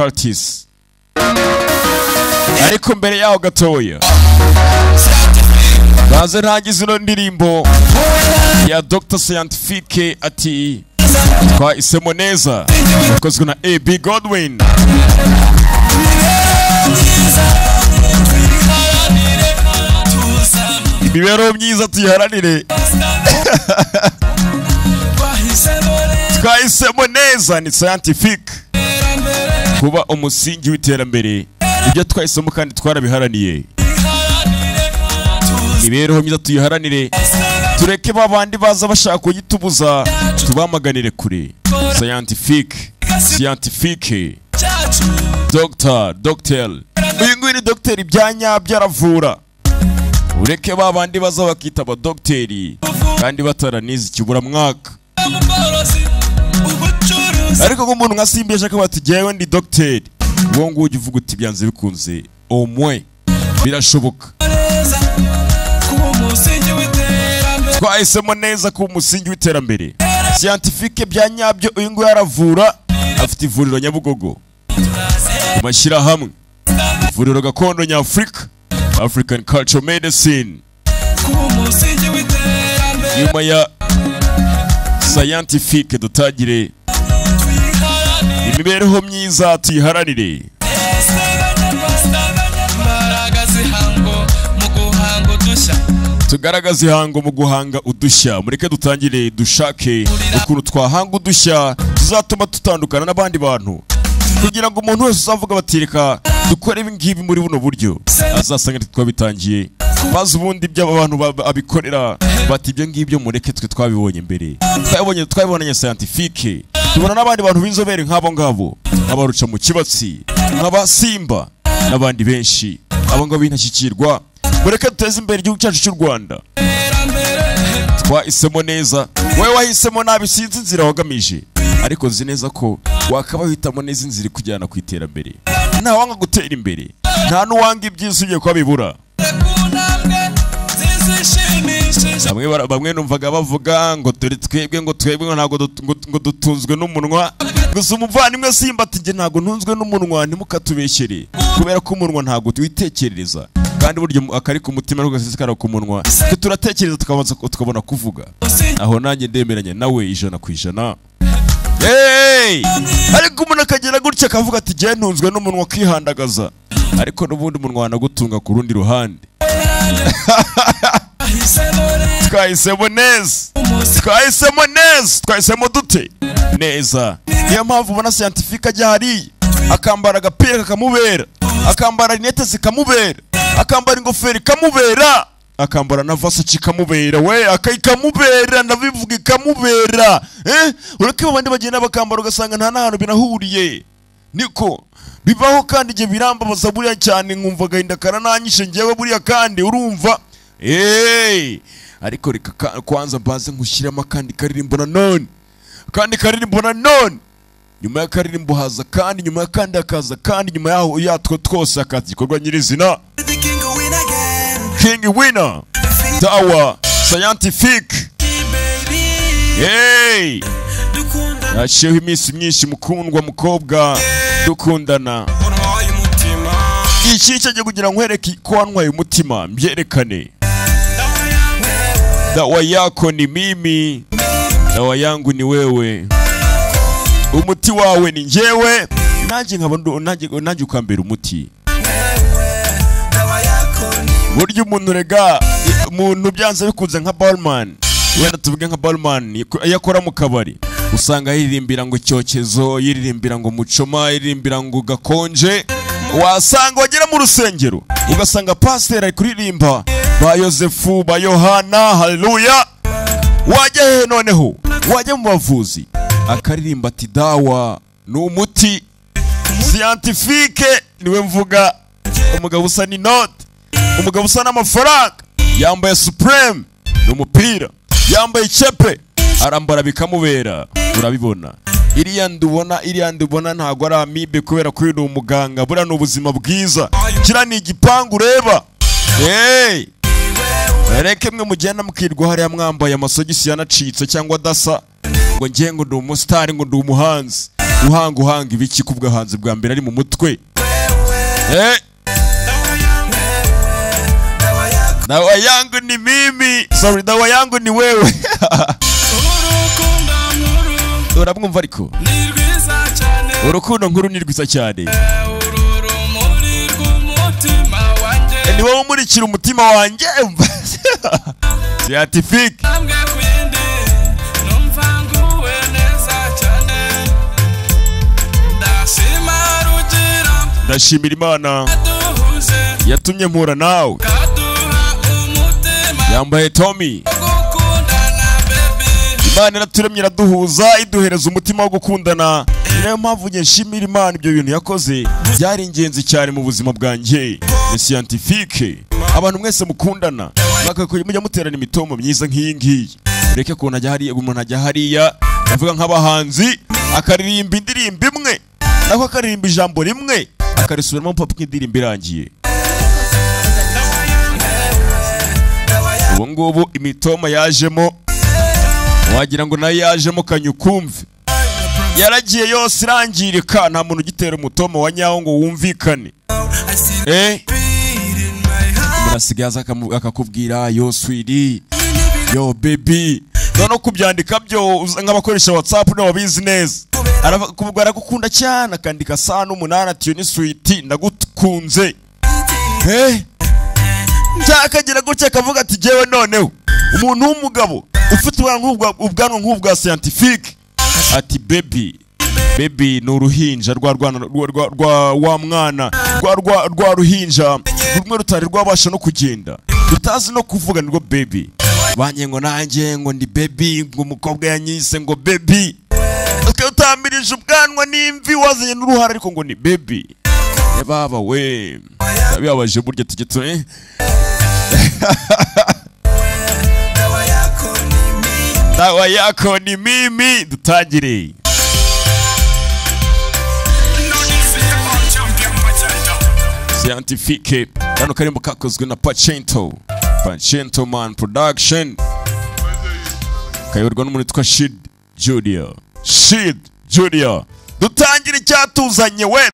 Curtis. Ariko mbere yaho gatoya, baze ntangiza ino ndirimbo ya Dr Scientifique, ati "Twahisemo neza", yakozwe na AB Godwin. Twiharanire tuzamure. Imibereho myiza tuyiharanire. Twahisemo neza. Twahisemo neza ni Scientific. Iterambere. Kuba umusingi w'iterambere, ibyo twahisemo kandi twarabiharaniye. Twiharanire tuzamure. Imibereho myiza tuyiharanire, tureke ba bandi baza bashaka kuyitubuza, tubamaganire kure. Scientific, Scientifique. Cyacu. Dr, Dr, uyu nguyu ni dogiteri bya nyabyo, aravura. Ureke ba bandi baza bakita abadogiteri kandi bataranize ikiburamwaka. Mu bworozi, ubucuruzi. Ariko nk'umuntu nka Simba yashaka bati "Jyewe ndi dogiteri", uwo nguwo ujya uvuga uti byanze bikunze omwe birashoboka. Neza kuba umusingi w'iterambere. Twahisemo neza kuba umusingi w'iterambere. Scientifique bya nyabyo, uyu nguyu aravura, afite ivuriro Nyabugogo mu mashyirahamwe, ivuriro gakondo nyafurika, African Cultural Medicine. Kuba umusingi w'iterambere. Nyuma ya Scientifique dutangire. Twiharanire. Imibereho myiza tuyiharanire. Imbaraga zihango mu guhanga udushya. Tugaragaze ihango mu guhanga udushya. Mureke dutangire dushake ukuntu twahanga udushya tuzatuma dutandukana n'abandi bantu, kugira ngo umuntu wese uzavuga bati "Reka dukore ibi ngibi muri buno buryo", azasanga twabitangiye, maze ubundi ibyo aba bantu abikorera bati "Ibyo ngibyo mureke, twe twabibonye mbere, twabibonye, twabibonanye Scientifique, tubona n'abandi bantu b'inzobere nk'abo ngabo, nk'abaruca mu kibatsi, nk'aba Simba n'abandi benshi, abo ngabo b'intashyikirwa. Mureke duteze imbere igihugu cyacu cy'u Rwanda." Twahisemo neza. Wowe wahisemo nabi, sinzi inzira wagamije, ariko nzi neza ko wakaba uhitamo neza inzira ikujyana ku iterambere. Nta wanga gutera imbere, nta n'uwanga ibyiza ugiye kuba bibura. Ku ntambwe nziza ishimishije. Bamwe numvaga bavuga ngo dore twebwe, ngo twebwe ngo ntabwo ngo dutunzwe n'umunwa gusa. Umuvandimwe Simba ati "Njye ntabwo ntunzwe n'umunwa, ntimukatubeshyere, kubera ko umunwa ntabwo witekerereza, kandi burya akari ku mutima ariko gasesekara ku munwa. Twe turatekereza, tukabanza tukabona kuvuga." Aho nanjye ndemeranya nawe 100%. Hey! Ariko umuntu akagera gutya akavuga ati "Njye ntunzwe n'umunwa", akihandagaza, ariko n'ubundi umunwa wanagutunga ku rundi ruhande. Twahisemo neza. Twahisemo neza. Twahisemo neza. Twahisemo dute? Neza. Niyo mpamvu ubona Scientifique ajya hariya akambara agapira kakamubera, akambara rinete zikamubera, akambara ingofero ikamubera, akambara na Versace ikamubera, we akayikamubera, ndabivuga ikamubera, eh. Ureke abandi bagenda bakambara ugasanga nta n'ahantu binahuriye. Niko bibaho, kandi igihe birambabaza buriya cyane, nkumva agahinda karananyishe njyewe buriya. Kandi urumva, hey! Ariko reka kwanza mbanze nkushyiremo akandi karirimbo nanone, kandi karirimbo nanone. Nyuma y'akaririmbo haza kandi, nyuma y'akandi hakaza kandi, nyuma yaho yatwo twose hakaza igikorwa nyirizina. The king win again. King Winner Dawa Scientific. Baby. Hey! Dukundana. Haciyeho iminsi myinshi, mukundwa mukobwa, dukundana. Untwaye umutima. Iki cyo kugira ngo nkwereke ko wantwaye umutima, mbyerekane. Dawa yako ni mimi, dawa yangu ni wewe. Umuti wawe ni njyewe, nanjye nkaba nanjye ukambera umuti. Dawa yako ni Burya umuntu rega, umuntu byanze bikunze, nka barman, wenda tuvuge nka barman, iyo akora mu kabari usanga yiririmbira ngo icyokezo, yiririmbira ngo mucoma, yiririmbira ngo gakonje. Wasanga wagera mu rusengero ugasanga pasiteri ari kuririmba ba Yosefu, ba Yohana, haleluya. Wajya hehe noneho, wajya mu bavuzi akaririmba ati "Dawa ni umuti". Scientifique niwe mvuga, umugabo usa n'inote, umugabo usa n'amafaranga, yambaye Supreme, ni umupira, yambaye icepe, arambara bikamubera. Urabibona iriya ndubona, iriya ndubona ntabwo ari amibe, kubera ko uyu ni umuganga. Buriya ni ubuzima bwiza, kiriya ni igipangu ureba. Hey! Reke mwe mugenda mukirwa hariya mwambaye amasogisi yanacitse cyangwa adasa, ngo ngiye ngo ndi umusitari, ngo ndi umuhanzi. Uhanga ibiki ku bwahanzi bwa mbere ari mu mutwe. Dawa yangu ni mimi. Sorry, dawa yangu ni wewe. Uramwumva ariko? Urukundo nkuru ni rwiza cyane. Ni wowe umurikira umutima wanjye. Scientific. Ndashimira Imana yatumye mpura nawe. Yambaye Tommy. Imana iraturemye iraduhuza iduhereza umutima wo gukundana. Niyo mpamvu nge nshimira Imana ibyo bintu yakoze byari ingenzi cyane mu buzima bwanjye. Ni scientifique. Abantu mwese mukundana bakakwiye mujya muterana imitomo myiza nk'iyi ngiyi. Ureke ukuntu ajya hariya, umuntu ajya hariya avuga nk'abahanzi akaririmba indirimbo imwe, nako akaririmba ijambo rimwe akarisubiramo papa nk'indirimbo irangiye. Ubu ngubu imitoma yajemo wagira ngo nayo yajemo kanyukumve. Yaragiye yose irangirika, nta muntu ugitera umutoma wa nyawo ngo wumvikane. Murasigaza akakubwira yo sweetie, yo baby. None kubyandika byo nk'abakoresha WhatsApp no babizi neza. Arakubwira aragukunda cyane akandika saa 8 ati ni sweetie ndagukunze. Cyakagira gutya akavuga ati jewe noneho umuntu w'umugabo ufite ubwanwa nk'ubwa scientifique ati baby, baby ni uruhinja rwa rwa wa mwana rwa ruhinja rumwe rutari rwabasha no kugenda rutazi no kuvuga nirwo baby. Banye ngo nanjye ngo ndi baby, ngo umukobwa yanyise ngo baby. Utamirije ubwanwa n'imvi wazanye n'uruhara ariko ngo ni baby. Baba we bibabaje burya tujye tu Dawa yako ni mimi. Dutangire. Scientifique. Kano karimbo kakozwe na Pacento. Pacento Man Production. Kayoborwa n'umuntu witwa Shid Junior. Shid Junior. Dutangire icyatuzanye we.